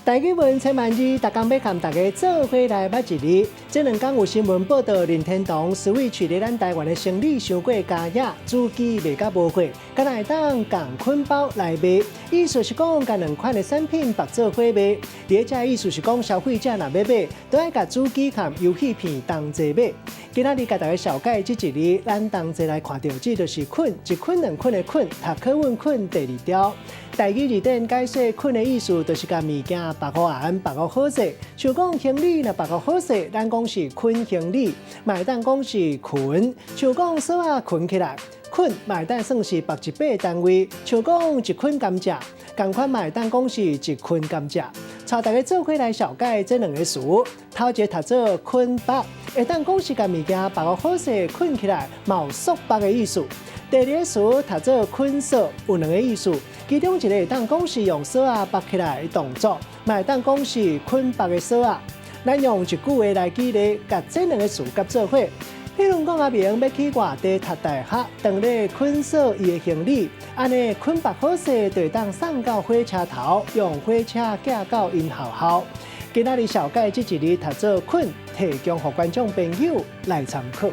台語文千萬字，逐工欲共大家做伙來捌一字。這兩工有新聞報道，任天堂 Switch 佇咱台灣的生理傷過佳野，主機賣甲無貨，敢若會當仝捆包來賣。意思是講，共兩款的產品縛做伙賣。佇這意思是講，消費者若欲買，都愛共主機佮遊戲片同齊買。今仔日共大家紹介這一字，咱同齊來看著，這就是捆，一捆兩捆的捆，讀課文睏第二條。台語字典解說捆的意思，就是共物件縛予絚，縛予好勢。像講行李若縛予好勢，咱講是捆行李，嘛會當講是捆。像講索仔捆起來，捆嘛會當算是縛一塊單位。像講一捆甘蔗，仝款嘛會當講是一捆甘蔗。帶大家做伙來紹介這兩个詞，頭一个讀做捆縛，會當講是共物件縛予好勢捆起來，嘛有束縛的意思。第二个詞讀做捆鎖，有兩个意思，其中一个會當講是用索仔縛起來的動作，嘛會當講是捆縛的索仔。咱用一句話來舉例，共這兩个詞夾做伙。譬如講，阿明欲去外地讀大學，當咧捆鎖伊的行李，按呢捆縛好勢，就會當送到火車頭，用火車寄到𪜶學校。今仔日紹介這一字讀做捆，提供予觀眾朋友來參考。